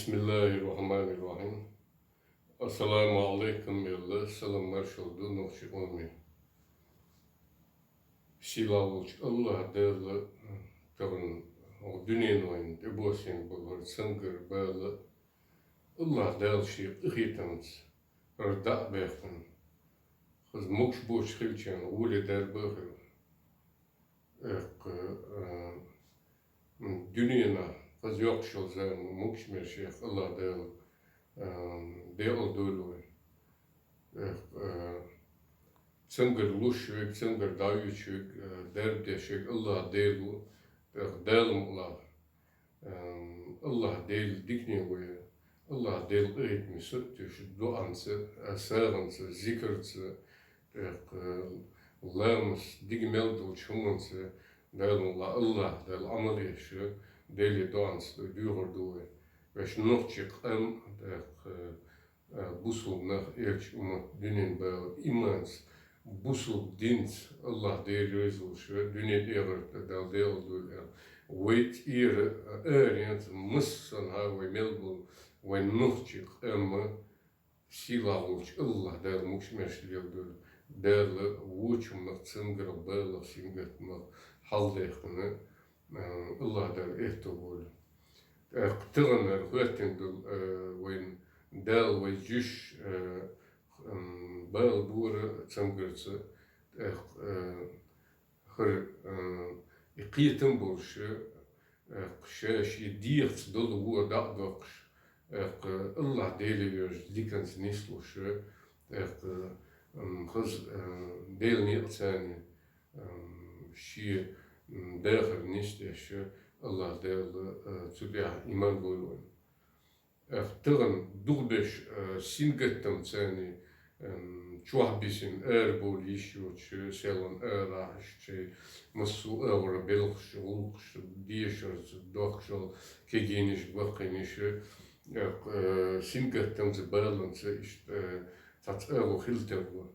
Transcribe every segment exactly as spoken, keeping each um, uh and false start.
بسم الله الرحمن الرحيم. السلام عليكم, ялла, салам маршал ду, нохчий къоме. Сийлахь волчу АллахӀ Дала тахана хӀокху дуьненан вайна тӀебоссийна болу хӀара цамгар, бала, АллахӀ Дала Шен къинхетамца хӀара дӀа а баьккхина, хаза могуш боцуш хилчарна гӀоле дарба а хир. ТӀаккха, а, м, дуьненахь хаза йоккхуш йолу зама, могуш-маьрша АллахӀ Дала, а, декъала дойла вай. ТӀаккха, а, цамгар луш верг, цамгар дӀавоьдуш верг, а, дарба деш верг АллахӀ Дела ву. ТӀаккха Дала мукъ лахь, а, АллахӀ Дела дикане вай, АллахӀ Дела къинхетаме сатуьйсуш, доӀанца, а, сагӀанца, зикарца, тӀаккха, а, ламаз, дика мел долчу хӀуманца, Дала мукъ лахь, АллахӀ Дала Ӏамал еш, Деле доӀанца дуьйхур ду вай. Вайша нохчий къам, тӀаккха, а, бусулба нах, элча уммат, дуьненан бала, иманца, бусулба динца АллахӀ Дела реза волуш, дуьне тӀегӀарта Дала декъала дойла аьлла. Вай тӀера, а, аренца, массанхьа вай мел болу, вай нохчий къам, сийлахь волчу АллахӀ Дала могуш-маьрша леладойла. Дала вочу хӀуманах, цамгарх, балах, сингаттамах хьалдаьккхина, а, АллахӀ Дала аьтто бойла. ТӀаккха тахана хӀара хӀоьттина долу, а, вайна Дала вай жуьш, а, м, бала бора цамгарца, тӀаккха, а, хӀара, а, и кхетам болуш, а, ша шен дегӀаца долу вон дӀа а доккхуш, тӀаккха АллахӀ Деле вевзачу диканца нислуш, тӀаккха, м, хаза, а, Делан некъаца, м, шен, м, дахар нисдеш, АллахӀ Дала, а, цу тӀехь иман бойла вайна. Эх, тахана дукхахберш, э, сингаттамца, м, чохь бисина, арабовла йиш йоцуш, селхана арахь, иштта шайн массо а агӀор белхаш, гӀуллакхаш, дешарца, дохкуш йолу кегийнаш, баккхийнаш, эх, э, сингаттамца, баланца, иштта, э, цхьацца агӀо хила тарло.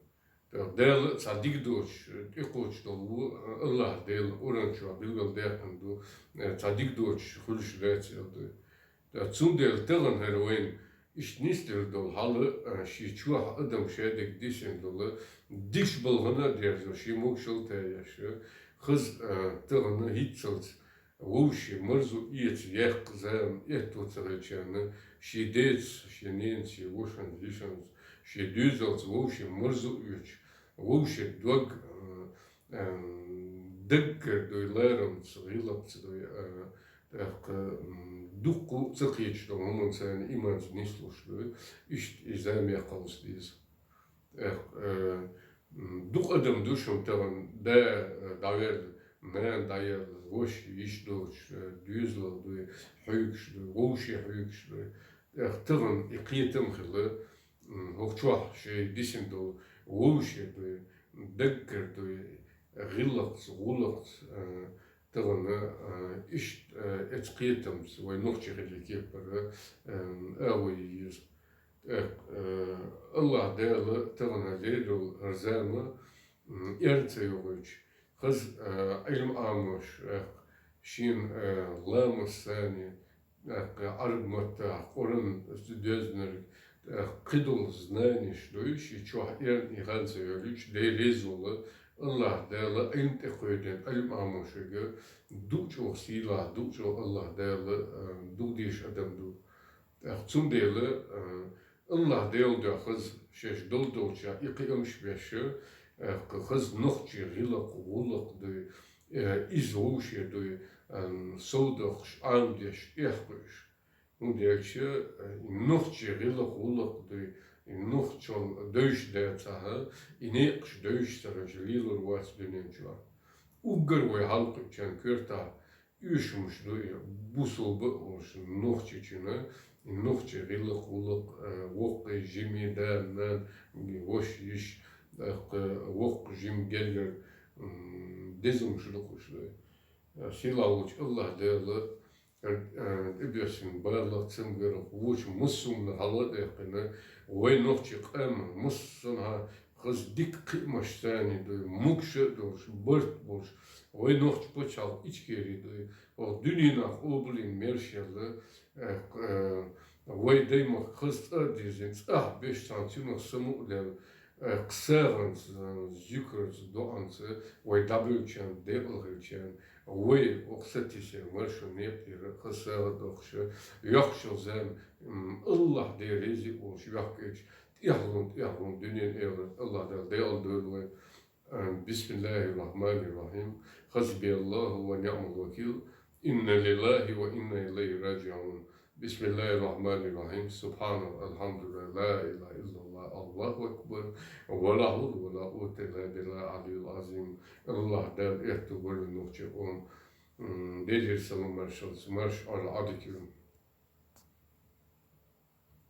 Дала цхьа дика доцуш, тӀекхочуш долу вон, АллахӀ Делан Къуръан чохь билгалдаьккхина ду, цхьа дика доцуш хуьлуш лаьцна ду. Цундела тахана хӀара вайна иштта нисделла долу хьал, шен чохь адам шадерг дисина долу, дикачу балхана а дерзо, шен могушалла а таяш, хаза, тахана хӀинццалц вовшийн марзо эца яккха зама, аьтто ца хилчарна, шен деца, шен ненаца, шен вашанца, йишанца, шен доьзалца вовшийн марзо оьцуш, вовшийн дог, а, а, даггара дуй, ларамца, гӀиллакхца дуй, а, тӀаккха, м, дуккха а ца кхеташ долу хӀуманца, иманца нислуш дуй, иштта и зама яккхалц деза. Эх, э, м, дукха адам ду шуна тахана, да, э, дӀаверла, нана дӀаерла, ваша, йиша доцуш, э, доьзалалла дуй, хьоьгуш дуй, вовшийн хьоьгуш дуй. Эх, тахана и кхетам хилла, м, хӀокху чохь шайн дисина долу вовшийн дуй, даггара дуй, гӀиллакхца, гӀуллакхца, э, тахана, э, иштта, э, эцу кхетамца вай нохчий хилла кепара, э, агӀо йийр еза. ТӀаккха, э, АллахӀ Дала тахана леррина хӀара зама, м, эрна ца йогӀуьйтуш, хаза, э, Ӏилма Ӏамош, э, шен, э, ламаз санна, тӀаккха Ӏарб маттахь Къуръан доьзнарг, тӀаккха кхидолу знанеш дуй, шен чохь эрна и хан ца йолуьйтуш, Дела реза волу, АллахӀ Дала Ӏилма тӀекхоьдина Ӏилма Ӏамош верг, дукха чӀогӀа сийлахь, дукха чӀогӀа АллахӀ Дала, э, дукха дезаш адам ду. ТӀаккха цундела, а, АллахӀ Делан дуьхьа хаза шаьш долу долчохь и кхиамаш беш, а, хаза нохчийн гӀиллакх, гӀуллакх дуй, а, иза вовшийн дуй, а, совдоккхуш, Ӏамадеш, эхь кхуьуш. ХӀунда аьлча, а, и нохчийн гӀиллакх, гӀуллакх дуй, и нохчалла девзаш дацахь, и некъаш девзаш ца хилча, лелор вац дуьнен чохь. Уггар вай хьалакхуьучарна коьртахь, оьшуш ду и бусулба а волуш нохчичунна, и нохчийн гӀиллакх, гӀуллакх, э, воккхий, жимий, да, нана, ваша, йиша, тӀаккха воккха, жима, гергара, м, деза хӀумнаш ду кхуш ду. Сийлахь волчу АллахӀ Дала, э, тӀебоьссина балах, цамгарх, вочу массо а хӀуманах хьала а даьккхина, вай нохчийн къам массанхьа хаза дика кхиамаш царна ду, могаш а долуш, барт а болуш, вай нохчийн пачхьалкх Ичкери ду. Оха дуьненах къобалйина мерш яьлла, э, э, вай даймахка хаза цӀа а дирзина, цӀахь беш цхьана цунах самукъадаьлла, э, кху сагӀанца, э, зуькарца, доӀанца вай дӀабевллачарна, декъала хилчарна, вай оха сатийсар маршо некъ тӀера хаза сагӀа а дохуш, йоккхачу зама, м, АллахӀ Дела реза а волуш, йоккхуьйтуш, тӀехьалун, тӀехьалун, дуьненан, эхартан АллахӀ Дала декъала дойла вай. Э, بسم الله الرحمن الرحيم. حسبي الله ونعم الوكيل. إنا لله وإنا إليه راجعون. بسم الله الرحمن الرحيم. سبحان الله، الحمد لله، لا إله إلا الله، الله أكبر، ولا حول ولا قوة إلا بالله العلي العظيم. АллахӀ Дала аьтту барт нохчийн къоман, м, дежира салам маршаллица, марша Ӏойла, Ӏадика йойла.